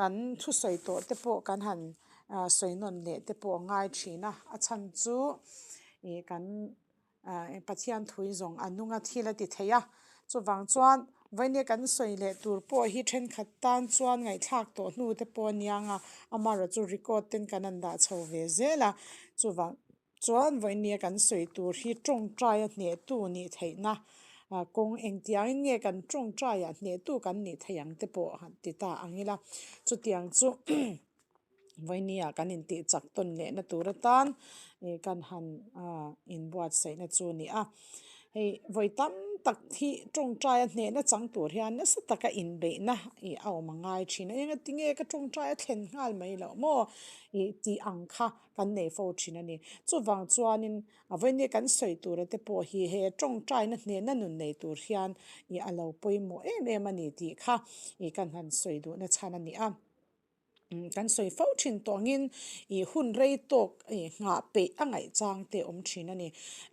Kan thusawi tawh te pawh kan han sawi nawn leh te pawh a ngai thin a, a chhan chu ih kan Pathian thui zawng a nunga thil a ti thei a, chuvang chuan vawinia kan sawi leh tur pawh hi thenkhat tan chuan ngaihthlak tawh hnu te pawh a nia ang a, amaherawhchu chu record ten kan han dah chho ve zel a, chuvang chuan vawinia kan sawi tur hi tawngtai a hnehtu nih theihna kawng engtiangin nge kan tawngtaiah hnehtu kan nih theih ang te pawh han ti ta ang ila, chutiang chu. Vawinia kan intih chak tawn lehna tur atan ih kan han ah inbuatsaihna chu a ni a. Hei vawi tam tak hi tawngtai a hnehna chang tur hian nasa taka inbeihna ih a awm a ngai thin a. Engati nge ka tawngtai a thlen nghal mai loh maw ih tih ang kha kan nei fo thin a ni. Chuvang chuanin a vawinia kan sawi tura te pawh hi he tawngtaina hnehna nun nei tur hian ih a lo pawimawh em em a ni tih kha ih kan han sawi duhna chhan a ni a. Kan sawi fo thin tawh angin ih hun rei tawk ih nghah peih a ngaih chang te awm thin a ni.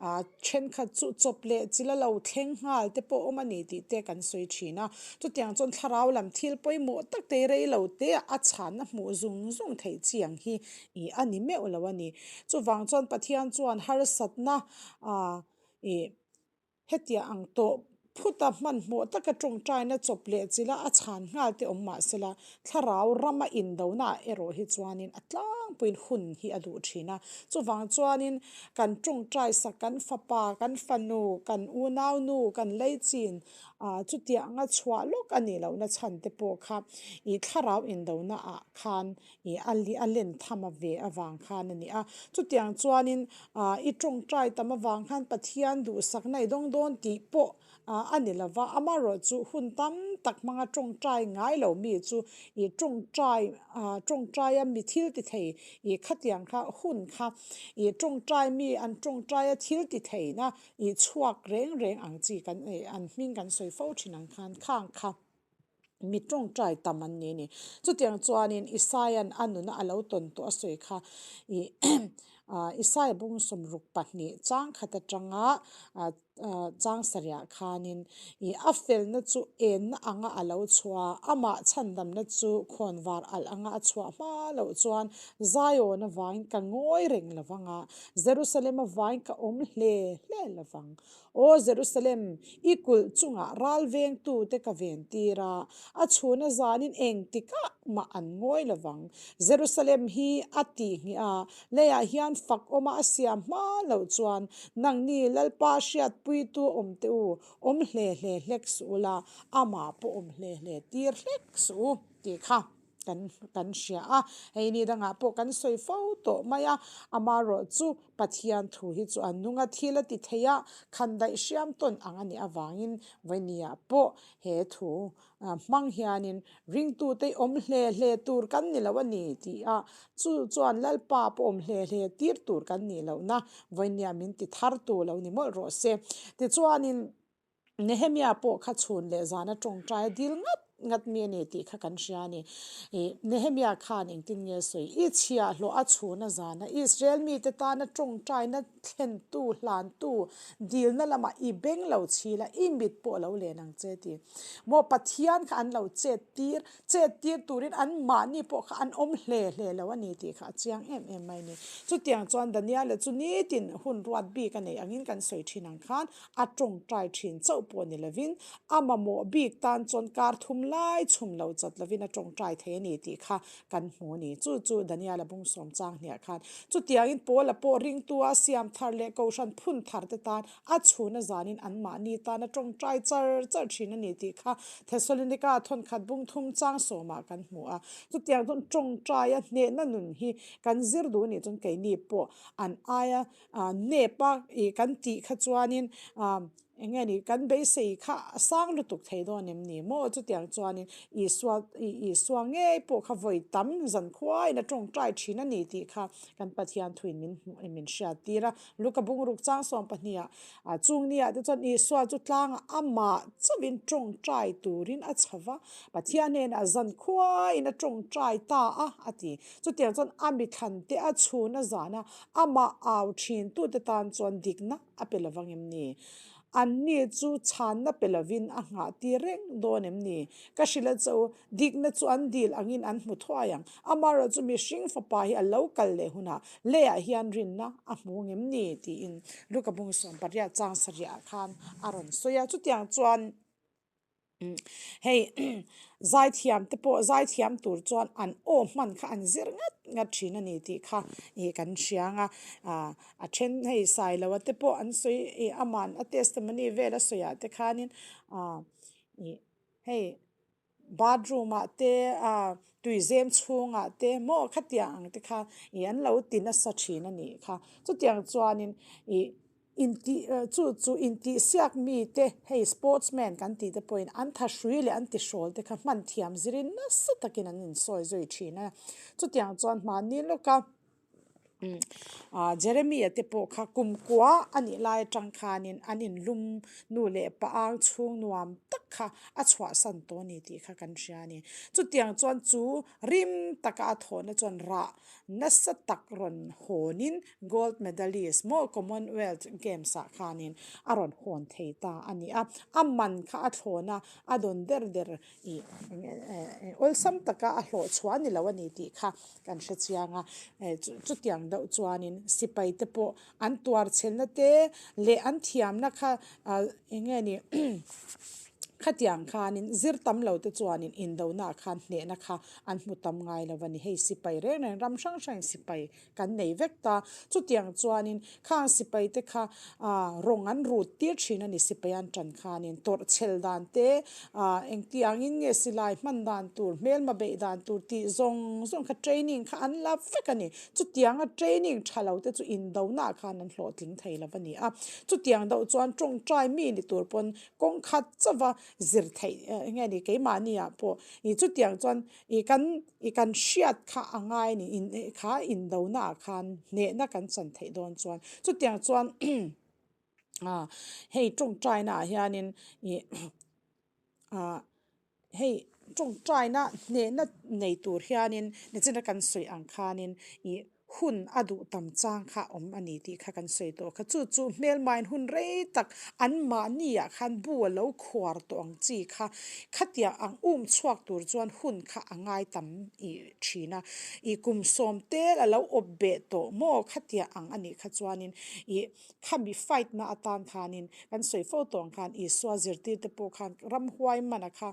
Ah thenkhat chu chawp leh chil a lo thleng nghal te pawh awm a ni tih te kan sawi thin a. Chutiang chuan thlarau lam thil pawimawh tak te rei lo te a chhanna hmuh zung zung theih chi ang hi ih a ni meuh lo a ni. Chuvang chuan Pathian chuan harsatna ah ih. Hetiang ang tawh phuta hmanhmawh taka tawngtaina chawp leh chila a chhan nghal te awm mah sela, thlarau rama indonaah erawh hi chuanin a tlangpuiin hun hi a duh thin a. Chuvang chuanin kan tawngtai sak kan fapa, kan fanu, kan unaunu, kan leichin ah chutianga chhuah lawk a nih lohna chhan te pawh kha ih thlarau indonaah khan ih a a len tham a ve avang khan a ni a. Chutiang chuanin ah i tawngtai tam avang khan Pathian duhsakna i dawng dawn tih pawh ah a ni lova, amaherawh chu hun tam tak hmanga tawngtai ngai lo mi chu ih tawngtai ah tawngtai a mi thil ti thei ih khatiang kha hun kha ih tawngtai mi an tawngtai a thil ti theihna ih chhuak reng reng ang chi kan ih an hming kan sawi fo thin ang khan khang kha. Mi tawngtai tam an ni a ni. Chutiang chuanin Isaia'n a nuna a lo tawn tawh a sawi kha ih Isaia bung 62 chang khat atanga chang sarihah khanin ih a felna chu enna anga a lo chhuah a, amah chhandamna chu khawnvar alh anga a chhuah hma loh chuan Zion avangin ka ngawi reng lo vang a, Jerusalem avangin ka awm hle hle lo vang. Aw Jerusalem, i kulh chungah ral vengtute ka ventir a, a chhuna zanin engtikah mah an ngawi lo vang. Jerusalem hi a tihngih a, leiah hian fak awma a siam hma loh chuan nangni Lalpa hriatpuitu awm teh u, awm hle hle hlek suh ula, amah pawh awm hle hle tir hlek suh u, tih kha. Kan kan hria a, hei ni dangah pawh kan sawi fo tawh mai a, amaherawh chu Pathian thu hi chu a nunga thil a ti thei a, khan daih hriam tawn ang a nih avangin vawinia pawh he thu hmang hianin ringtute awm hle hle tur kan ni lo a ni tih a, chu chuan Lalpa pawh awm hle hle tir tur kan nih lohna vawinia min ti thar tu lo ni mawlh rawh se. Tichuanin. Nehemia pawh kha chhun leh zana tawngtai a dil ngat ngat mi a ni tih kha kan hria a ni. Ih, Nehemia khan engtin nge sawi? I chhiahhlawh a chhun a zana Israel mite tana tawngtaina thlentu, hlantu, dilna lamah i beng lo chhil a, i mit pawh lo len ang che ti. Maw Pathian kha an lo chet tir, chet tir turin an mahni pawh kha an awm hle hle lo a ni tih kha a chiang em em mai a ni. Chutiang chuan Daniela chu nitin hun ruat bik a neih angin kan sawi thin ang khan a tawngtai thin chauh pawh ni lovin a mamawh bik tan chuan kar thum lai chhum lo chat lovin a tawngtai thei a ni tih kha kan hmu a ni. Chu chu Daniela bung sawm chang hniah khan chutiangin Paula pawh ringtua siam thar leh kohhran phun thar te tan A chhuna zanin anmahni tan a tawngtai char char thin a ni tih kha Thessalonika thawnkhat bung thum chang sawmah kan hmu a. Chutiang chuan tawngtai a hnehna nun hi kan zir duh a nih chuan keini pawh an aia nep a ih kan tih kha chuanin eng nge ni kan beisei kha a sang lutuk thei dawn em ni maw? Chutiang chuanin Isua ih Isua ngei pawh kha vawi tam zan khuaiin a tawngtai thin a ni tih kha kan Pathian thuin min hmuh min hriat tir a. Luka bungruk chang 12 ah chung ni ah te chuan Isua chu tlangah amah chauhin tawngtai turin a chho va, Pathian hnenah zan khuaiin a tawngtai ta a, a ti. Chutiang chuan a mithlan te a chhun a zan a, amah au thin tute tan chuan dikna a pe lovang em ni? Anni chu chhanna pe lovin a nghah tir reng dawn em ni? Ka hrilh a che u, dikna chu an dil angin an hmu thuai ang. Amaherawhchu mihring fapa hi a lo kal leh hunah leiah hian rinna a hmu ngem ni? tiin Luka bung 18 chang sarihah khan a rawn sawi a. Chutiang chuan Hei zaithiam te pawh zaithiam tur chuan an aw hman kha an zir ngat ngat thin a ni tih kha ih kan hria ang a ah a then hei Sailoa te pawh an sawi ih aman a testimony vel a sawi ah te khanin ah ih hei bathroom ah te ah tuizem chhungah te maw khatiang ang te kha ih an lo ti nasa thin a nih kha chutiang chuanin ih. Intih chu chu intihsiak mite hei sportsman kan tih te pawhin an thahrui leh an tihrawl te kha hman thiam zirin nasa takin an insawi zui thin a. Chutiang chuan hmanni lawka Jeremy-a te pawh kha kumkua a nih lai atang khanin an inlum nu leh pa ang chhung nuam tak kha a chhuahsan tawh a ni tih kha kan hria a ni. Chutiang chuan chu rim taka a thawhna chuan rah nasa tak rawn hawnin Gold medalist maw Commonwealth Games ah khanin a rawn hawn thei ta a ni a, a man kha a thlawn a, a dawn der der ih awlsam taka a hlawh chhuah a ni lo a ni tih kha kan hre chiang a, chutiang deuh chuanin sipai te pawh an tuar chhelna te leh an thiamna kha eng nge ni khatiang khanin zir tam lo te chuanin indona ah khan hnehna kha an hmu tam ngai lo a ni, hei sipai reng reng ram hrang hrangin sipai Kan nei vek ta. Chutiang chuanin khang sipaite kha rawng an rut tir thin a ni. Sipai an tan khanin tawrh chhel dan te, engtiangin nge silai hman dan tur, hmelma beih dan tur tih zawng zawng kha training kha an la vek a ni. Chutianga training tha lo te chu indonaah khan an hlawhtling thei lo a ni a. Chutiang deuh chuan tawngtai mi ni tur pawn kawng khat chauva zir theih enge ni keimahniah pawh chutiang chuan I kan i kan hriat kha a ngai a ni in kha indona ah khan hnehna kan chan theih dawn chuan chutiang chuan ah hei tawngtaina ah hianin ih ah hei tawngtaina hnehna nei tur hianin nichina kan sawi ang khanin ih hun a duh tam chang kha awm a ni tih kha kan sawi tawh kha. Chu chu hmelmain hun rei tak anmahni ah khan bu a lo khuar tawh ang chi kha khatiang ang um chhuak tur chuan hun kha a ngai tam ih thin a. Ih kum sawm tel a lo awp beh tawh maw khatiang ang a nih kha chuanin ih khami fight na atan khanin kan sawi fo tawh ang khan Isua zirtir te pawh khan ramhuai mana kha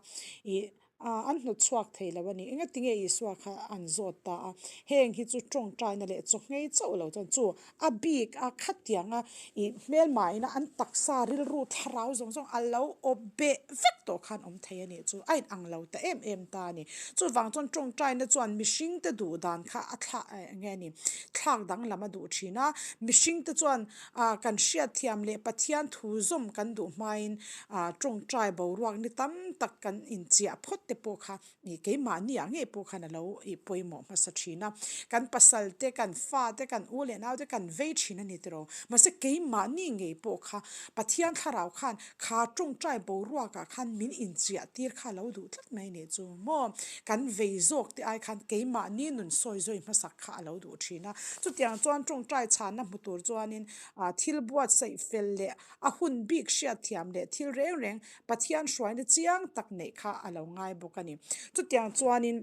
ih Ah, an hnawt chhuak thei lo a ni. Engati nge Isua kha an zawt ta a? Heng hi chu tawngtaina leh chawhngei chauh lo chuan chu a bik a khatianga ih hmelmaina an taksa rilru thlarau zawng zawng a lo awp beh vek tawh khan awm thei a nih chu. A inang lo ta em em ta a ni. Chuvang chuan tawngtaina chuan mihringte duh dan kha a thla eng nge ni thlak danglam a duh thin a. Mihringte chuan ah kan hriatthiam leh Pathian thu zawm kan duh hmain ah tawngtai boruak ni tam tak kan inchiah phawt te pawh kha ih keimahni ah ngei pawh khan a lo ih pawimawh hmasa thin a. Kan pasal te, kan fa te, kan u leh nau te kan vei thin a ni tiraw. Mahse keimahni ngei pawh kha Pathian thlarau khan kha tawngtai boruak ah khan min inchiah tir kha a lo duh tlat mai a nih chu maw. Kan vei zawk te ai khan keimahni nun sawi zawi hmasak kha a lo duh thin a. Chutiang chuan tawngtai chhanna hmu tur chuanin ah thil buatsaih fel leh a hun bik hriatthiam leh thil reng reng Pathian hruaina chiang tak neih kha a lo ngai bawk a ni. Chutiang chuanin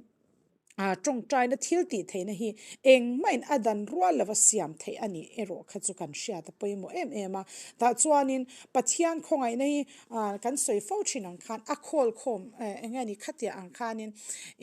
ah tawngtaina thil tih theihna hi engmahin a dan rual lova siam theih a nih erawh kha chu kan hriat a pawimawh em em a. Tah chuanin Pathian khawngaihna hi ah kan sawi fo thin ang khan a khawl khawm eng nge ni khatiang ang khanin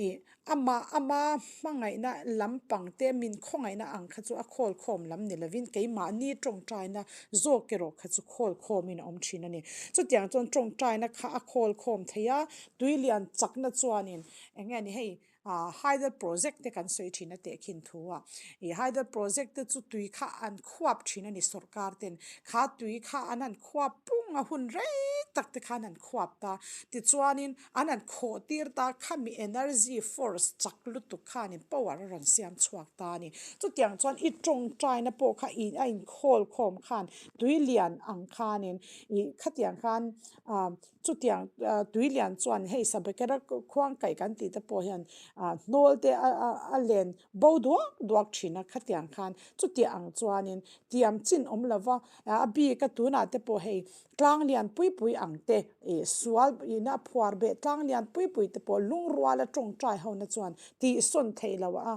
ih Amah ama hmangaihna lampang te min khawngaihna ang kha chu a khawl khawm lam ni lovin keimahni tawngtaina zawk erawh kha chu khawl khawmin a awm thin a ni. Chutiang chuan tawngtaina kha a khawl khawm thei a, tuilian chakna chuanin eng nge ni hei ah hydel project te kan sawi thin a tehkhin thu a, ih hydel project te chu tui kha an khuap thin a ni sawrkar ten kha tui kha an han khuap pung a hun rei tak te khan an khuap ta tichuanin An han khawh tir ta khami energy force chak lutuk khanin power a rawn siam chhuak ta a ni. Chutiang chuan i tawngtaina pawh kha i a inkhawl khawm khan tui lian ang khanin i khatiang khan ah chutiang tui lian chuan hei sabekera khuang kaih kan tih te pawh hian ah hnawl te a a len bo duak duak thin a khatiang khan chutiang ang chuanin tiam chin awm lova a bik a tunah te pawh hei. Tlang lian pui pui ang te, ih sual ina phuar beh tlang lian pui pui te pawh lungruala tawngtai hona chuan tihsawn theih loh a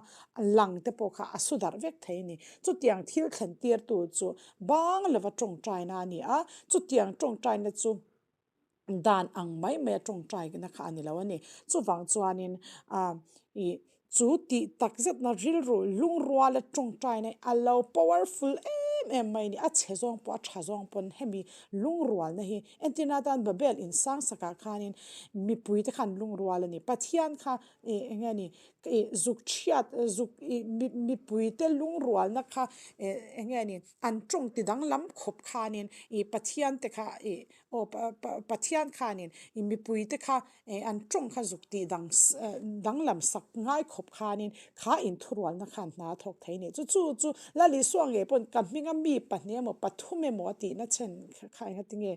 lang te pawh kha a su darh vek thei a ni. Chutiang thil thlen tirtu chu bang lova tawngtaina a ni a, chutiang tawngtaina chu dan ang mai mai a tawngtaina kha a ni lo a ni. Chuvang chuanin ah ih Chu tih tak zetna rilru lungruala tawngtaina a lo powerful em em mai a ni. A chhe zawng pawh a tha zawng pawn hemi lungrualna hi entirna atan Babel in sang sakah khanin mipui te khan lungrual a ni. Pathian kha ih eng nge ni ih zuk chhiat zuk ih mipui te lungrualna kha ih eng nge ni an tawng ti danglam khawp khanin ih Pathian te kha ih Aw Pathian khanin i mipuite kha an tawng kha zuk tih dang danglam sak ngai khawp khanin kha inthurualna khan hna a thawk thei a ni. Chu chu chu Lal Isua ngei pawn ka hminga mi pahnih emaw pathum emaw a tihna chhen kha enga tinge?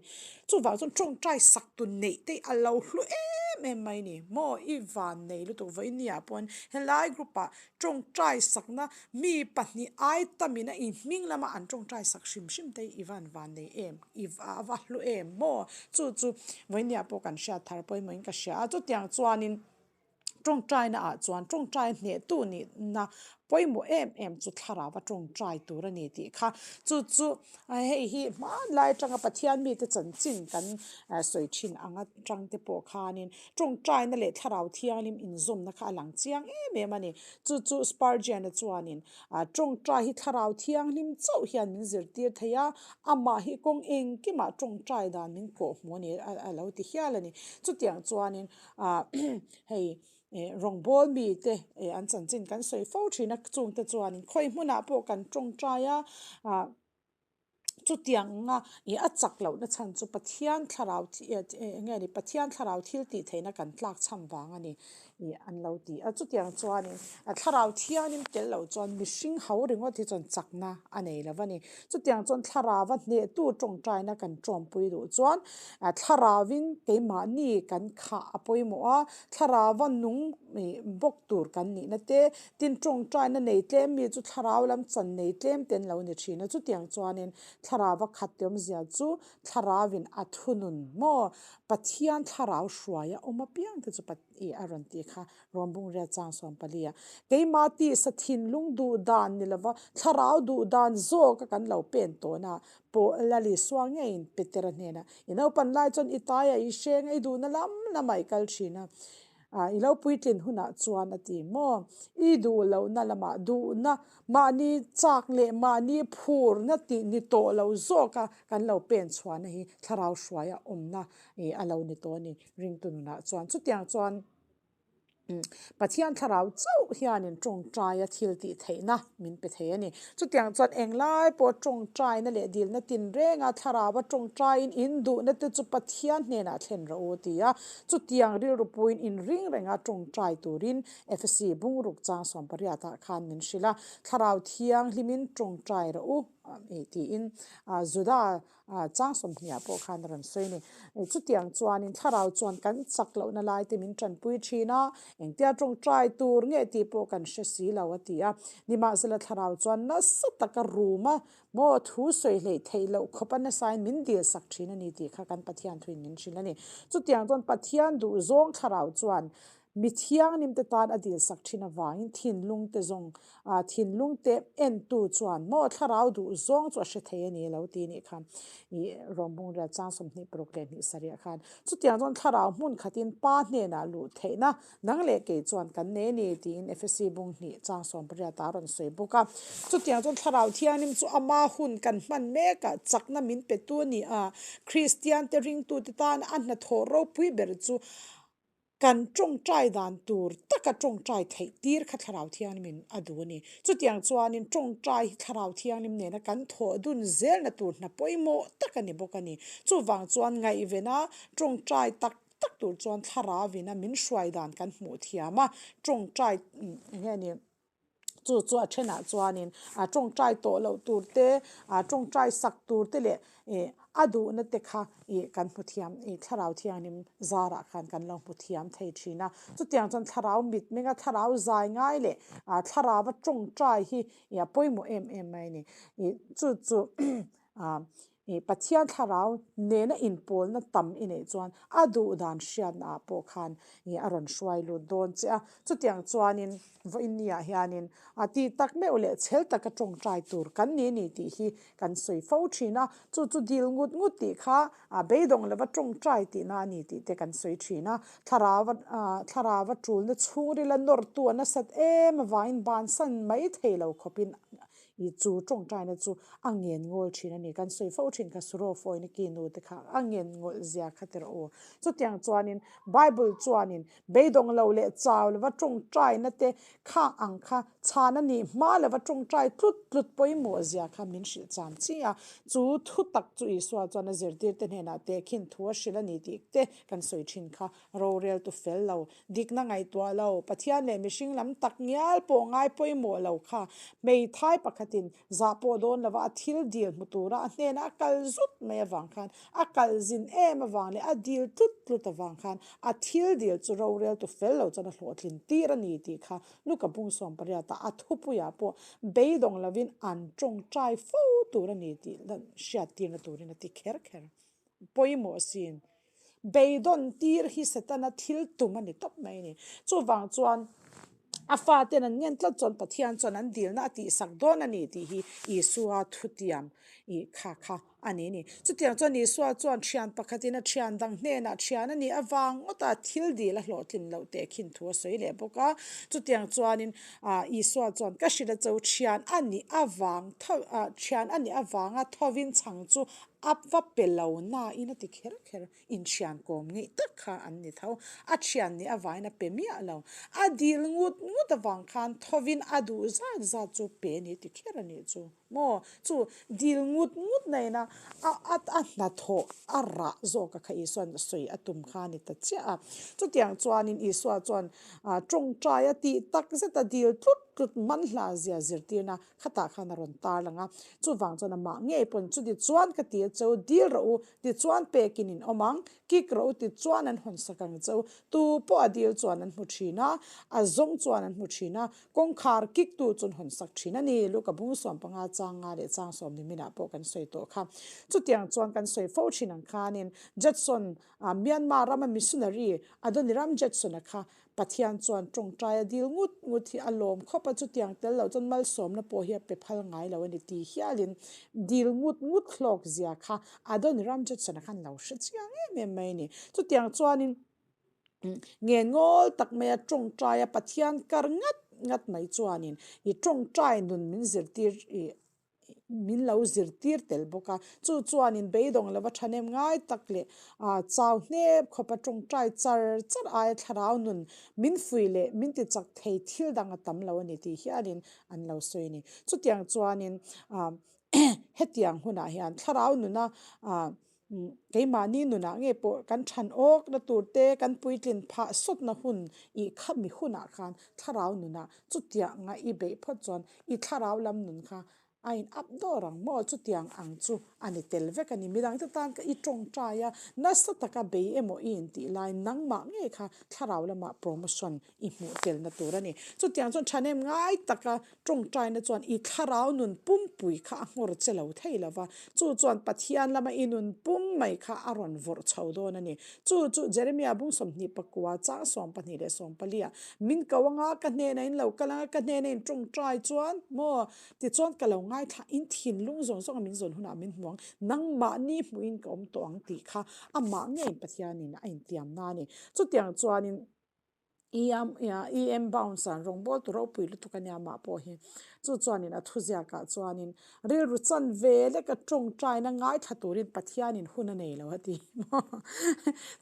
Chuvang chuan tawngtai sak tu neih te a lo hlu em em mai a ni. Maw i van nei lutuk vawinia pawn helai group ah Tawngtai sakna mi pahnih ai tamin a inhming lama an tawngtai sak hrim hrim te i van van nei em? I a va hlu em maw? Chu chu vawinia pawh kan hriat thar pawimawhin ka hria a, chutiang chuanin tawngtaina ah chuan tawngtai hnehtu nihna pawimawh em em chu thlarau a tawngtai tur a ni tih kha. Chu chu hei hi hmanlai atanga Pathian mite chanchin kan sawi thin ang atang te pawh khanin Tawngtaina leh Thlarau Thianghlim inzawmna kha a lang chiang em em a ni. Chu chu Spurgeon-a chuanin, Tawngtai hi Thlarau Thianghlim chauh hian min zirtir thei a, amah hi kawng engkimah tawngtai dan min kawhhmuh a ni a lo ti hial a ni. Chutiang chuanin hei rawngbâwl mite an chanchin kan sawi fo thin a, chungte chuanin khawi hmunah pawh kan tawngtai a, Chutianga ih a chak lohna chhan chu Pathian thlarau eng nge ni Pathian thlarau thil tih theihna kan tlak chhan vang a ni ih an lo ti a. Chutiang chuanin a thlarau thianin tel loh chuan mihring ho ringawt hi chuan chakna a nei lo va ni. Chutiang chuan thlarau a hnehtu tawngtaina kan tawmpui duh chuan thlarauvin keimahni kan khah a pawimawh a, thlarau a nung ih bawk tur kan nihna te Tin, tawngtaina nei tlem mi chu thlarau lam chan nei tlem te an lo ni thin a, chutiang chuanin thlarau a khat te awmzia chu thlarauin a thunun maw? Pathian thlarau hruai a awm apiang te chu i a rawn tih kha Rawmbung riat chang 14 ah keimah tisa thinlung duh dan ni lova thlarau duh dan zawk a kan lo pen tawhna pawh Lal Isua ngeiin Petera hnenah i naupan lai chuan i taia i hreng a i duhna lam lamah i kal thin a. Ah, i lo puitlin hunah chuan a ti maw? I duh lohna lamah duhna, mahni chak leh mahni phurna tih ni tawh lo zawka kan lo pen chhuahna hi thlarau hruaia awmna ih a lo ni tawh a ni ringtu nunah chuan. Chutiang chuan Pathian thlarau chauh hianin tawngtaia thil tih theihna min pe thei a ni. Chutiang chuan englai pawh tawngtaina leh dilna tinrenga thlaraua tawngtaiin in duhna te chu Pathian hnenah thlen rawh u a ti a. Chutiang rilru puiin inring renga tawngtai turin Efesi bungruk chang 18 ah khan min hrilh a, Thlarau Thianghlimin tawngtai rawh u tiin Juda chang 20 ah pawh khan a rawn sawi a ni. Chutiang chuanin Thlarau chuan kan chak lohna lai te min tanpui thin a, engtia tawngtai tur nge tih pawh kan hre si lo a ti a. Nimahsela Thlarau chuan nasa taka rum a Maw thu sawi hleih theih loh khawp a nasain min dil sak thin a ni tih kha kan Pathian thuin min hrilh a ni. Chutiang chuan Pathian duhzawng thlarau chuan mi thianghlim te tan a dil sak thin avangin thinlung te zawng thinlung te entu chuan maw thlarau duhzawng chu a hre thei a ni lo ti nih kha i Rawmbung riat chang 26 leh 27 khan. Chutiang chuan thlarau hmun khatin Pa hnenah luh theihna Nang leh kei chuan kan nei a ni, tiin Efesi bung hnih chang 18 a rawn sawi bawk a. Chutiang chuan Thlarau Thianghlim chu ama hun kan hman mekah chakna min petu a ni a. Kristiante ringtute tana a hnathawh ropui ber chu kan tawngtai dan tur taka tawngtai theih tir kha Thlarau Thianghlimin a duh a ni. Chutiang chuanin tawngtai hi Thlarau Thianghlim nena kan thawh dun zelna tur hna pawimawh tak a ni bawk a ni. Chuvang chuan ngaihvena tawngtai tak tak tur chuan thlarau ina min hruai dan kan hmuh thiam a, tawngtai eng nge ni chu chu a thenah chuanin a tawngtai tawh loh tur te a tawngtai sak tur te leh ih a duhna te kha ih kan hmu thiam ih thlarau thianghlim zarah khan kan lo hmu thiam thei thin a, chutiang chuan thlarau mitmenga thlarau zai ngai leh a thlarau a tawngtai hi ih a pawimawh em em mai a ni ih chu chu ah. Ih Pathian thlarau nena inpawlna tam i neih chuan a duhdan hriatna ah pawh khan ih a rawn hruai lut dawn che a. Chutiang chuanin vawiinni ah hianin a tih tak meuh leh chhel taka tawngtai tur kan ni ni tih hi kan sawi fo thin a. Chu chu dil ngut ngut tih kha a beidawng lova tawngtai tihna a ni tih te kan sawi thin a. Thlarau thlarau a tulna chhungrila nawrtu a nasat em avangin bansan mai thei lo khawpin I chu tawngtaina chu a ngen ngawl thin a ni. Kan sawi fo thin kha Suro fawiin a ki nu te kha a ngen ngawlh zia kha tirh aw. Chutiang chuanin Bible chuanin beidawng lo leh chau lova tawngtaina te kha ang kha chhan a nih hma lova tawngtai tlut tlut pawimawh zia kha min hrilh cham chi a. Chu thu tak chu Isua chuan a zirtirte hnenah tehkhin thu a hrilh a ni tih te kan sawi thin kha rorel tu fel lo Dikna ngaihtuah lo, Pathian leh mihring lam tak ngial pawh ngai pawimawh lo kha hmeithai pakhatin zah pawh dawn lova a thil dil hmu tura a hnena a kal zut mai avang khan a kal zin em avang leh a dil tlut tlut avang khan a thil dil chu roreltu fel lo chuan a hlawhtlin tir a ni tih kha Luka bung sawmpariatah a thupuiah pawh beidawng lovin an tawngtai fo tur a ni tih hriat tirna turin a ti kher kher. Pawimawh sin. Beidawn tir hi Setana thil tum a ni tawp mai a ni. Chuvang chuan a faten an ngen tlat chuan Pathian chuan an dilna a tihsak dawn a ni tih hi Isua thutiam ih kha kha a ni a ni. Chutiang chuan Isua chuan thian pakhatin a thian dang hnenah thian a nih avang ngawta thil dil a hlawhtlin loh teh khin thu a sawi leh bawk a. Chutiang chuanin Isua chuan ka hrilh a cho thian a nih avang tho thian a nih avanga thovin chhang chu A va pe lo nain a ti kher kher, inthian kawm ngeih tak kha an ni tho. A thian nih avain a pe miah lo. A dil ngut ngut avang khan thovin a duh zat zat chu pe ni ti kher a nih chu maw? Chu dil ngut ngut nain a a a hnathawh a rah zawk a kha Isua'n sawi a tum kha a ni ta chiah a. Chutiang chuanin Isua chuan tawngtai a tih tak zet a dil tlut tlut manhla zia zirtirna Khatah khan a rawn tar lang a, chuvang chuan amah ngei pawn chuti chuan ka ti a cheu, dil rawh u, tichuan pekin in awm ang, kik rawh u tichuan an hawn sak ang cheu, tu pawh a dil chuan an hmu thin a, a zawng chuan an hmu thin a, kawngkhar kik tu chu an hawn sak thin a ni, Luka bung 15 chang nga leh chang sawm ni minah pawh kan sawi tawh kha. Chutiang chuan kan sawi fo thin ang khanin Judson, Myanmar rama missionary Adoniram Judson-a kha Pathian chuan tawngtai a dil ngut ngut hi a lawm khawp a, chutiang tel loh chuan malsawmna pawh hi a pe phal ngai lo a ni tih hialin dil ngut ngut hlawk zia kha Adoniram Judson-a khan lo hre chiang em em mai a ni. Chutiang chuanin ngen ngawl tak maia tawngtaia Pathian kar ngat ngat mai chuanin i tawngtai nun min zirtir i min lo zirtir tel bawk a, chu chuanin beidawng lova thahnem ngai tak leh chau hnep khawpa tawngtai char char aia thlarau nun min fuih leh min ti chak thei thil dang a tam lo a ni tih hialin an lo sawi a ni. Chutiang chuanin hetiang hunah hian thlarau nuna Keimahni nunah nge pawh kan than awkna tur te, kan puitlin phah sawtna hun i khami hunah khan thlarau nunah chutianga i beih phawt chuan i thlarau lam nun kha a in up dawr ang maw? Chutiang ang chu a ni tel vek a ni. Midangte tan ka i tawngtai a, nasa taka bei emaw i intih lai nangmah ngei kha thlarau lamah promotion i hmuh telna tur a ni. Chutiang chuan thahnem ngai taka tawngtaina chuan i thlarau nun pumpui kha a nghawr che lo thei lo va, chu chuan Pathian lama i nun pum mai kha a rawn vawrh chho dawn a ni. Chu chu Jeremia bung 24 chang 12 leh 14 ah, Min ko anga ka hnena in lo kal anga ka hnena in tawngtai chuan maw? Tichuan ka lo ngaithla in thinlung zawng zawnga min zawn hunah min hmu ang, nangmahni hmuhin ka awm tawh ang tih kha amah ngeiin Pathianin a intiamna a ni. Chutiang chuanin. EM Bounds an rawngbâwl tu ropui lutuk a nia mah pawh hi. Chu chuanin a thuziakah chuanin rilru chan ve leka tawngtaina ngaithla turin Pathianin hun a nei lo a ti.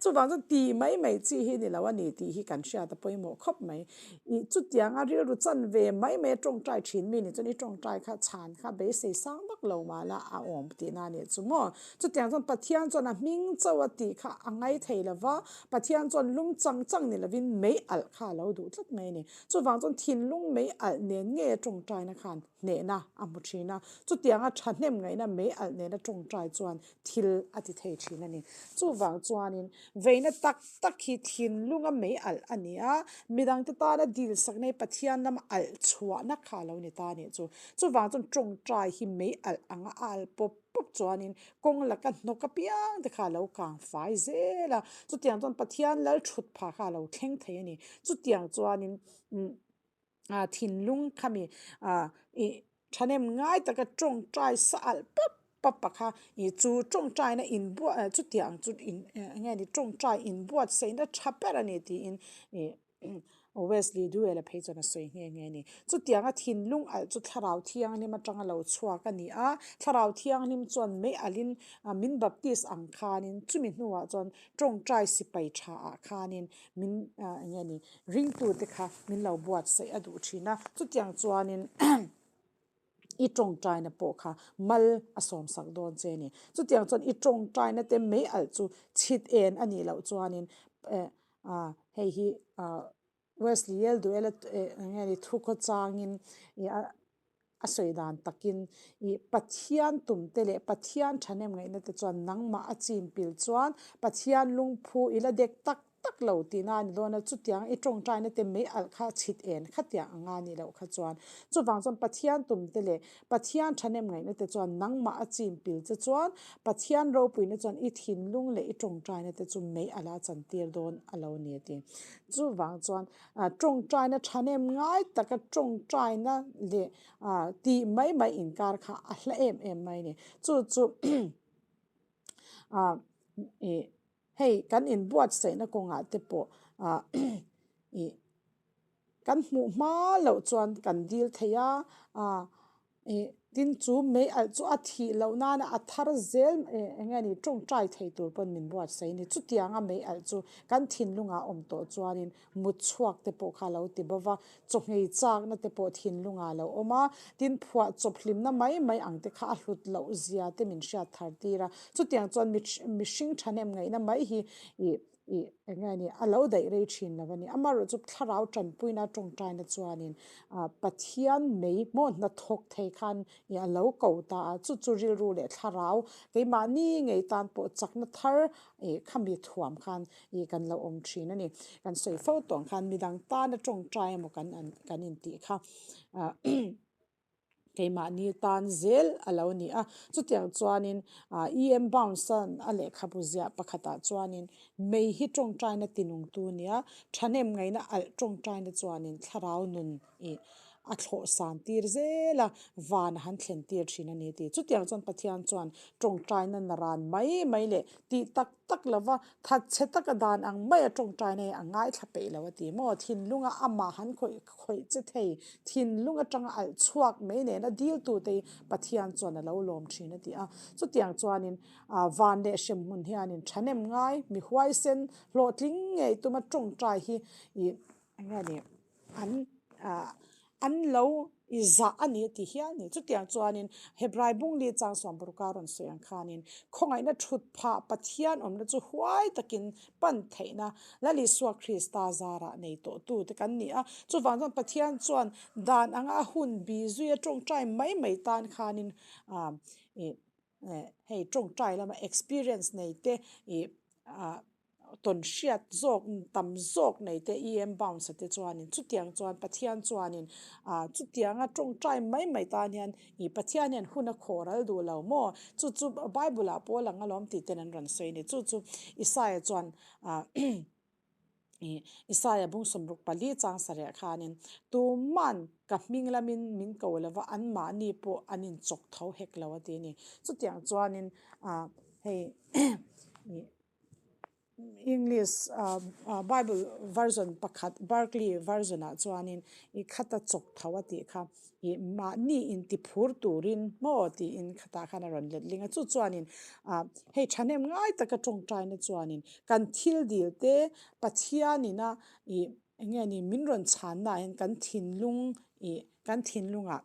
Chuvang chuan ti mai mai chi hi ni lo a ni tih hi kan hriat a pawimawh khawp mai. I chutianga rilru chan ve mai mai a tawngtai thin mi nih chuan i tawngtai kha chhan kha beisei sang vak lo mah la a awm tihna a nih chu maw. Chutiang chuan Pathian chuan a hming chauh a tih kha a ngai thei lo va, Pathian chuan lum chang chang ni lovin mei alh kha a lo duh tlat mai a ni. Chuvang chuan thinlung mei alh nen ngei a tawngtaina khan hnehna a hmu thin a, chutianga thahnem ngaihna mei alh nena tawngtai chuan thil a ti thei thin a ni. Chuvang chuanin veina tak tak hi thinlunga mei alh a ni a, midangte tana dilsakna hi Pathian lama alh chhuahna kha a lo ni ta a nih chu. Chuvang chuan tawngtai hi mei alh anga a alh pawp. pawp chuanin kawng laka hnawk apiang te kha a lo kang fai zel a, chutiang chuan Pathian lal thut phah kha a lo thleng thei a ni. Chutiang chuanin umm ah thinlung khami ah ih thahnem ngai taka tawngtai sa alh pawp pawp a kha ih chu tawngtaina inbuat chutiang chu in eng nge ni tawngtai inbuatsaihna tha ber a ni tiin ih Wesley Duel a phei chuan a sawi nghe nghe a ni. Chutianga thinlung alh chu Thlarau Thianghlim atanga lo chhuak a ni a, Thlarau Thianghlim chuan mei alhin min baptist ang khanin chumi hnuah chuan tawngtai sipai tha ah khanin min eng nge ni ringtute kha min lo buatsaih a duh thin a, chutiang chuanin i tawngtaina pawh kha mal a sawmsak dawn che a ni. Chutiang chuan i tawngtaina te mei alh chu chhit en a nih loh chuanin eh ah hei hi ah Wesley Yale Duel a eh eng nge ni thukhaw changin ih a a sawi dan takin ih Pathian tum te leh Pathian thahnem ngaihna te chuan nangmah a chim pil chuan Pathian lungphu i la dek tak tak lo tihna a ni dawn a, chutiang i tawngtaina te mei alh kha chhit en khatiang anga a nih loh kha chuan. Chuvang chuan Pathian tum te leh Pathian thahnem ngaihna te chuan nangmah a chim pil che chuan Pathian ropuina chuan i thinlung leh i tawngtaina te chu mei alh a chantir dawn a lo ni a ti. Chuvang chuan tawngtaina thahnem ngai taka tawngtaina leh tih mai mai inkar kha a hla em em mai a ni. Chu chu ih. Hei kan inbuatsaihna kawngah te pawh ah ih kan hmuh hma loh chuan kan dil thei a, ah ih tin chu mei alh chu a thih loh nana a thar zel eh eng nge ni tawngtai thei tur pawn min buatsaih a ni. Chutianga mei alh chu kan thinlungah awm tawh chuanin mut chhuak te pawh kha a lo ti bawk a, chawhmei chakna te pawh thinlungah a lo awm a, tin phuah chawp hlimna mai mai ang te kha a hlut loh zia te min hriat thar tir a, chutiang chuan mihring thahnem ngaihna mai hi ih ih eng nge ni a lo daih rei thin lo a ni. Amaherawhchu thlarau tanpuina tawngtaina chuanin ah Pathian mei maw hnathawk thei khan ih a lo ko ta a, chu chu rilru leh thlarau keimahni ngei tan pawh chakna thar ih khami thuam khan ih kan lo awm thin a ni. Kan sawi fo tawh ang khan midang tana tawngtai emaw kan an kan intih kha ah keimahni tan zel a lo ni a. Chutiang chuanin ah E M Bounds-a'n a lehkhabu ziah pakhatah chuanin mei hi tawngtaina tinungtu a nia, thahnem ngaihna alh tawngtaina chuanin thlarau nun ih a thlawh san tir zel a, van a han thlen tir thin a ni tih. Chutiang chuan Pathian chuan tawngtaina naran mai mai leh tih tak tak lova thatchhe taka dan ang maia tawngtaina hi a ngaithla peih lo a ti maw? Thinlunga amah han khawih khawih che thei, thinlung atanga alh chhuak mai nena diltute hi Pathian chuan a lo lawm thin a ti a. Chutiang chuanin van leh hremhmun hianin thahnem ngai, mi huaisen, hlawhtling ngei tuma tawngtai hi ih eng nge ni an ah an lo i zah a ni a ti hial ni. Chutiang chuanin Hebrai bungli chang Suamburuka rawn sawi ang khanin khawngaihna thut phah Pathian awmna chu huai takin pan theihna Lal Isua Krista zarah nei tawh tute kan ni a. Chuvang chuan Pathian chuan dan anga a hun bi zuia tawngtai mai mai tan khanin ah ih hei tawngtai lama experience nei te ih ah tawn hriat zawk tam zawk nei te E M Bounds te chuanin chutiang chuan Pathian chuanin ah chutianga tawngtai mai mai tan hian ih Pathian hian hun a khawh ral duh lo maw chu chu Bible ah pawh a lang alawm tih ten an rawn sawi a ni chu chu Isaiah chuan ah ih Isaiah bung 64 chang sareh khanin tuman ka hming lamin min ko lova anmahni pawh an inchawk tho hek lo a ti a ni chutiang chuanin ah hei ih. English Bible version pakhat Barclay version ah chuanin i khata chawk tho a tih kha ih mahni inti phur turin maw tiin khatah khan a rawn let ling a chu chuanin ah hei thahnem ngai taka tawngtaina chuanin kan thil dil te Pathianin a ih eng nge ni min rawn chhanna ah hian kan thinlung ih kan thinlungah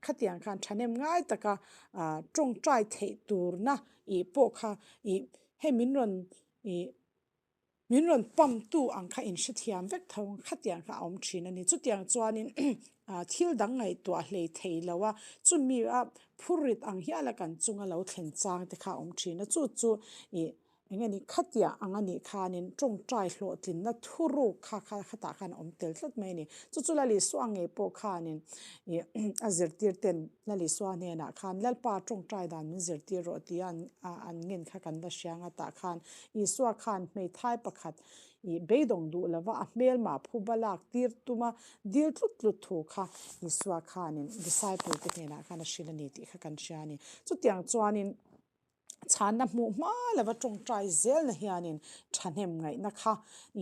khatiang khan thahnem ngai taka ah tawngtai theih turna ih pawh kha ih Hei min rawn ih min rawn pump tu ang kha in hrethiam vek tho ang khatiang kha a awm thin a ni. Chutiang chuanin ah thil dang ngaihtuah hlei thei lo a, chumi a phurrit ang hiala kan chunga lo thlen chang te kha a awm thin a, chu chu ih. Eng nge ni khatia ang a nih khanin tawngtai hlawhtlinna thuruk kha kha khatah khan a awm tel tlat mai a ni. Chu chu Lalisua ngei pawh khanin ih a zirtir ten Lalisua hnenah khan Lalpa tawngtai dan min zirtir rawh tia an an ngen kha kan la hria ang a tah khan Isua khan hmeithai pakhat ih beidawng duh lova a hmelmah phuba lak tir tuma dil tlut tlut thu kha Isua khanin disciple te hnenah khan a hrilh a ni tih kha kan hria a ni. Chutiang chuanin. Chhanna hmuh hma lova tawngtai zelna hianin thahnem ngaihna kha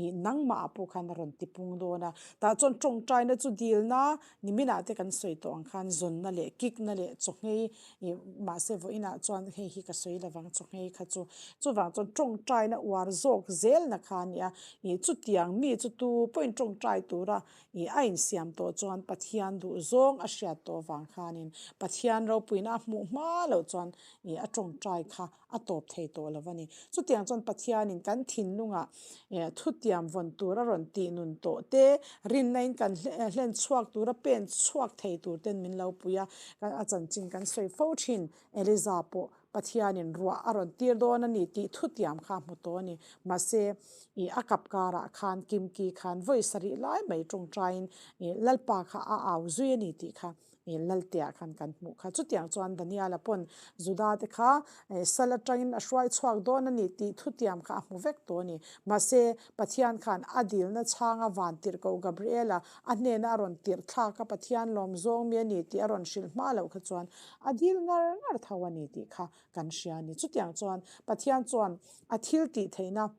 ih nangmah ah pawh khan a rawn ti pung dawn a. Tah chuan tawngtaina chu dilna niminah te kan sawi tawh ang khan zawnna leh kikna leh chawhnghei ih mahse vawiinah chuan hei hi ka sawi lovang chawhnghei kha chu. Chuvang chuan tawngtaina uar zawk zelna kha a ni a, ih chutiang mi chu tu pawhin tawngtai tura Ih a insiam tawh chuan Pathian duh zawng a hriat tawh vang khanin Pathian ropuina a hmuh hma loh chuan ih a tawngtai kha a tawp thei tawh lo a ni. Chutiang chuan Pathianin kan thinlungah ih thutiam vawn tur a rawn tih nun tawh te, rinnain kan hlen chhuak tura pen chhuak thei tur ten min lo pui a, a chanchin kan sawi fo thin. Eliza pawh Pathianin ruah a rawn tir dawn a ni tih thutiam kha a hmu tawh a ni. Mahse, ih a kap karah khan Kimki khan vawi sarih lai mai tawngtaiin ih Lalpa kha a au zui a ni tih kha ih Laltea khan kan hmuh kha. Chutiang chuan Daniela pawn Juda te kha ih sal atangin a hruai chhuak dawn a ni tih thutiam kha a hmu vek tawh a ni. Mahse, Pathian khan a dilna chhanga van tirhkoh Gabriela a hnena a rawn tirh thlak a Pathian lawm zawng mi a ni tih a rawn hrilh hma loh kha chuan A dil ngar ngar tho a ni tih kha kan hria a ni. Chutiang chuan Pathian chuan a thil tih theihna,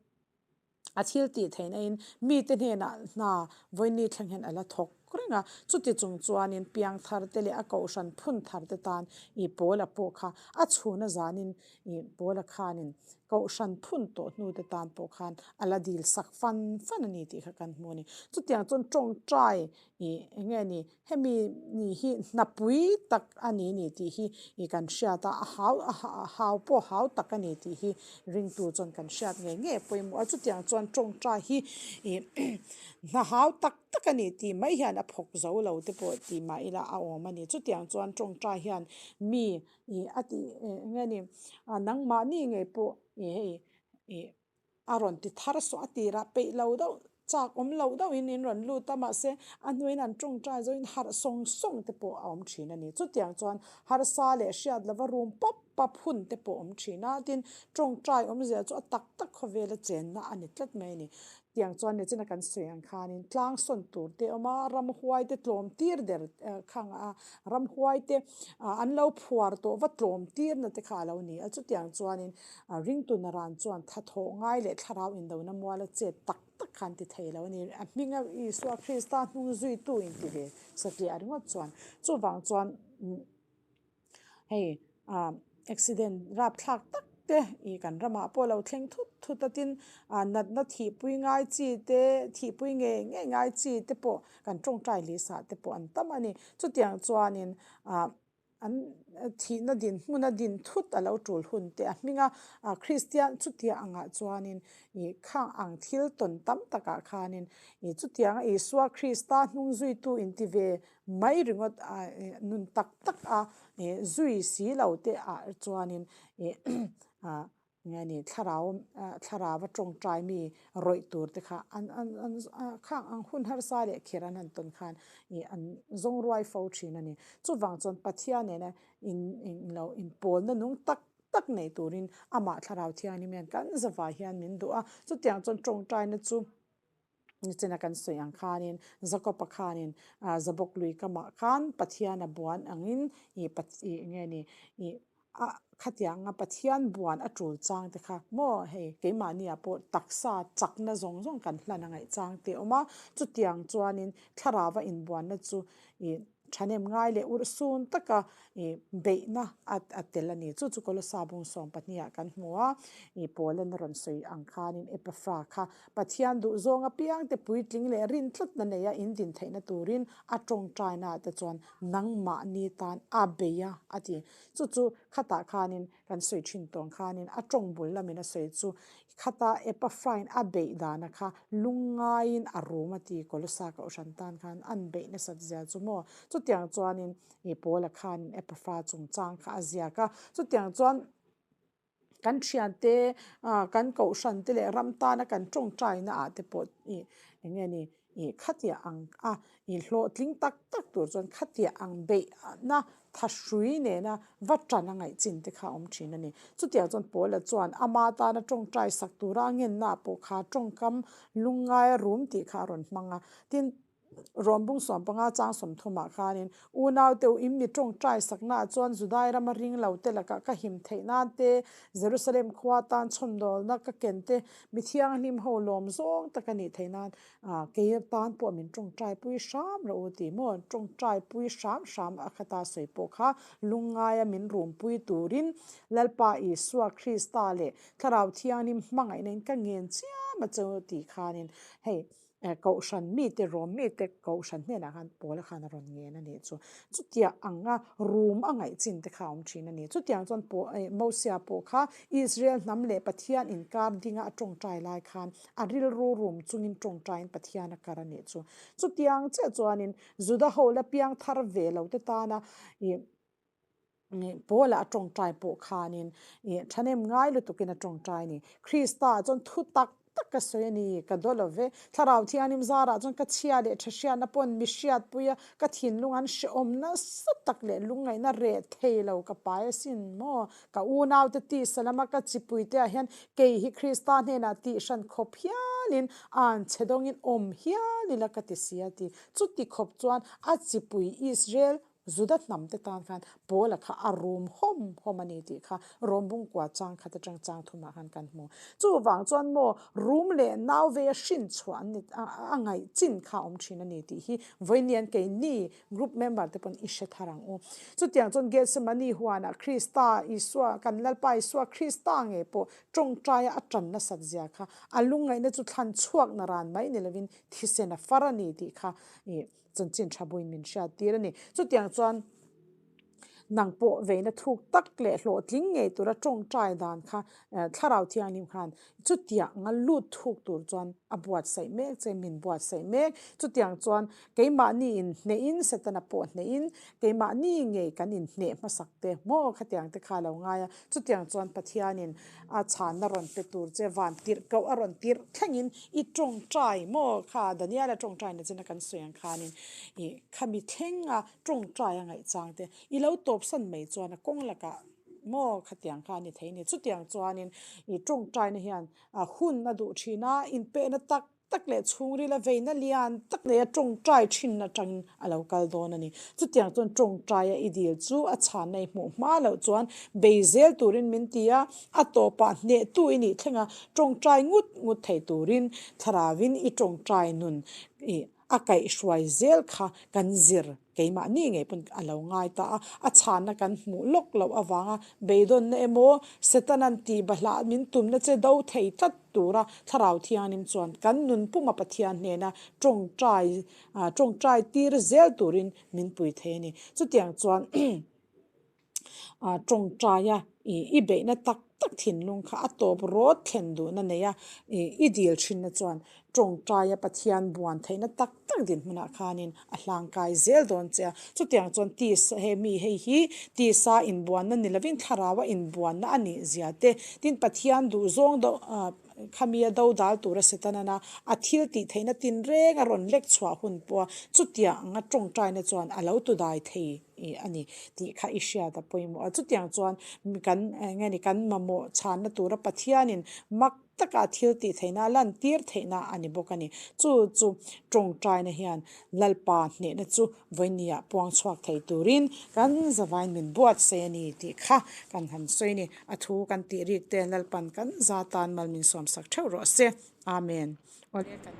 a thil tih theihna in mite hnenah hna vawiini thleng hian a la thawk reng a. Chuti chung chuanin piang thar te leh a kohhran phun thar te tan i Paula pawh kha a chhun a zanin i Paula khanin kohhran phun tawh hnu te tan pawh khan a la dil sak fan fan a ni tih kha kan hmu a ni. Chutiang chuan tawngtai i eng nge ni Hemi ni hi hnapui tak a ni ni tih hi ih kan hriat a, a hau a hau pawh hau tak a ni tih hi ringtu chuan kan hriat ngei ngei a pawimawh a, chutiang chuan tawngtai hi ih hna hau tak tak a ni tih mai hian a phawk zo lo te pawh tih mah ila a awm a ni, chutiang chuan tawngtai hian mi ih a tih eng nge ni nangmahni ngei pawh ih hei ih. A rawn ti thar suah a tirah peih lo deuh chak awm loh deuhin in rawn lut a mahse a hnuaiin an tawngtai zawhin harh sawng sawng te pawh a awm thin a ni. Chutiang chuan harsa leh hriat lova rum pap pap hun te pawh a awm thin a, tin tawngtai awmzia chu a tak tak khawvela chenna a ni tlat mai a ni. Tiang chuan nichina kan sawi ang khanin tlang sawn tur te a awm a, ramhuai te tlawm tir der khang a ramhuai te an lo phuar tawh va tlawm tirna te kha a lo ni a, chutiang chuanin A ringtu naran chuan thathawh ngai leh thlarau indona muala chet tak tak khan ti thei lo a ni. A hminga Isua Krista hnung zuitu in ti ve satliah ringawt chuan chuvang chuan hei accident rapthlak tak te ih kan ramah pawh lo thleng thut thut a tin natna thihpui ngai chi te thihpui ngei ngei ngai chi te pawh kan tawngtai lisa te pawh an tam a ni. Chutiang chuanin ah. An thihna din hmuna din thut a lo tul hun te a hming a, Kristian chutiang angah chuanin ih khang ang thil tawn tam takah khanin ih chutianga Isua Krista hnung zuitu inti ve mai ringawt a nun tak tak a ih zui si lo te ah chuanin ih Nge ni thlarau thlarau a tawngtai mi rawih tur te kha an an an khang ang hun harsa leh kher an han tawn khan ih an zawng ruai fo thin a ni. Chuvang chuan Pathian nena in in lo inpawlna nung tak tak nei turin amah thlarau thianghlim hian kan zavai hian min duh a. Chutiang chuan tawngtaina chu Nichina kan sawi ang khanin Jakob-a khanin Jabok lui kamah khan Pathian a buan angin ih ih nge ni ih a khatianga Pathian buan a tul chang te kha maw hei keimahniah pawh taksa chakna zawng zawng kan hlan a ngaih chang te a awm a, chutiang chuanin thlarauva inbuanna chu ih Thahnem ngai leh urhsun taka ih beihna a a tel a ni. Chu chu Kolosa bung 12 ah kan hmu a, ih Paulan a rawn sawi ang khanin Epaphra kha Pathian duhzawng apiangte puitling leh rin tlatna neia in din theihna turin a tawngtaina ah te chuan nangmahni tan a bei a a ti. Chu chu khatah khanin Kan sawi thin tawng khanin a tawng bul lamin a sawi chu khata Epaphrain a beih dana kha lungngaiin a rum a ti Kolosa kohhran tan khan an beih nasat zia chu maw? Chutiang chuanin ih Paula khanin Epaphra chungchang kha a ziak a, chutiang chuan. Kan thiante, kan kohhrante leh ram tana kan tawngtaina ah te pawh ih eng nge ni ih khatiah ang a ih hlawhtling tak tak tur chuan khatiah ang beihna thahrui nena va tan a ngaih chin te kha a awm thin a ni. Chutiang chuan Paula chuan ama tana tawngtai sak tura a ngenna pawh kha tawngkam lungngaia rum tih kha a rawn hmang a. Tin, Rawnbung 15 chang 30 ah khanin, Unaute u, in mi tawngtai saknaah chuan Judai rama ring lo te lakah ka him theih nan te, Jerusalem khua tan chhawmdawlna ka ken te, mi thianghlim ho lawm zawng tak a nih theih nan, kei tan pawh min tawngtai pui hram rawh u tih maw? Tawngtai pui hram hram a khata sawi pawh kha lungngaia min rumpui turin Lalpa Isua Krista leh Thlarau Thianghlim hmangaihna in ka ngen chiam a che u tih khanin hei Kohhran mite, Rom mite Kohhran hnenah khan Paula khan a rawn ngen a nih chu. Chutiang anga rum a ngaih chin te kha a awm thin a ni. Chutiang chuan Mosia pawh kha Israel hnam leh Pathian inkar dinga a tawngtai lai khan a rilru rum chungin tawngtaiin Pathian a kar a nih chu. Chutiang chiah chuanin Juda ho la piang thar ve lo te tana ih Paula a tawngtai pawh khanin ih thahnem ngai lutukin a tawngtai a ni. Krista ah chuan thu tak tak ka sawi a ni, ka daw lo ve. Thlarau Thianghlim zarah chuan ka chhia leh tha hriatna pawn mi hriatpui a, ka thinlung an hrehawm nasa tak leh lungngaihna reh thei lo ka pai asin maw? Ka unaute tisa lama ka chipuite ah hian kei hi Krista hnenah tihhran khawp hialin an chhe dawngin awm hial ila ka ti si a ti. Chuti khawp chuan a chipui Israel Juda hnam te tan khan Paula kha a rum hawm hawm a ni tih kha Rom bungkua chang khat atang chang thumah khan kan hmu. Chuvang chuan maw rum leh nau vei a hrin chhuah an ni a ngaih chin kha a awm thin a ni tih hi vawiin keini group member te pawn i hre thar ang u. Chutiang chuan Gethsemane huanah Krista Isua kan Lalpa Isua Krista ngei pawh tawngtaia a tan nasat zia kha a lungngaihna chu thlan chhuak na ran mai ni lovin thisen a far a ni tih kha ih Chanchin tha buin min hriat tir a ni. Chutiang chuan nang pawh veina thuk tak leh hlawhtling ngei tura tawngtai dan kha Thlarau Thianghlim khan chutiang a lut thuk tur chuan a buatsaih mek che, min buatsaih mek. Chutiang chuan keimahni inhnehin, Setana pawh hnehin, keimahni ngei kan inhneh hmasak te maw khatiang te kha a lo ngai a. Chutiang chuan Pathianin a chhanna rawn pe tur che van tirh koh a rawn tirh thlengin i tawngtai maw kha Daniela tawngtai na chena kan sawi ang khanin ih khami thlenga tawngtai a ngaih chang te i lo tawpsan mai chuan a kawng lakah maw khatiang kha a ni thei a ni. Chutiang chuanin i tawngtaina hian a hun a duh thin a, inpehna tak tak leh chhungrila veina lian tak neia tawngtai thin atangin a lo kal dawn a ni. Chutiang chuan tawngtaia i dil chu a chhanna i hmuh hma loh chuan bei zel turin min ti a, a tawpah hnehtu i nih thlenga tawngtai ngut ngut thei turin thlaravin i tawngtai nun ih a kaihhruai zel kha kan zir. Keimahni ngei pawn a lo ngai ta a, a chhanna kan hmuh lawk loh avanga beidawnna emaw Setana'n tih bahlah min tumna che do thei tlat tura Thlarau Thianghlim chuan kan nun puma Pathian hnena tawngtai tawngtai tir zel turin min pui thei a ni. Chutiang chuan tawngtaia i beihna tak tak thinlung kha a tawp rawt thlen duhna nei a, i dil thinna chuan tawngtaia Pathian buan theihna tak tak dinhmunah khanin a hlangkai zel dawn che a. Chutiang chuan tisa he mi hei hi tisa inbuanna ni lovin thlaraua inbuanna a nih zia te, tin Pathian duhzawng do Khami a dodal tura Setana'n a thil tih theihna tinreng a rawn lek chhuah hun pawha chutiang anga tawngtaina chuan a lo tudai thei a ni tih kha i hriat a pawimawh a. Chutiang chuan kan eng nge ni kan mamawh chhanna tura Pathianin mak taka a thil tih theihna a lantir theihna a ni bawk a ni. Chu chu tawngtaina hian Lalpa hnehna chu Vawinia puang chhuak thei turin kan zavain min buatsaih a ni tih kha kan han sawi a ni. A thu kan tih rik te Lalpan kan za tan mal min sawmsak theuh rawh se. Amen. Awle kan.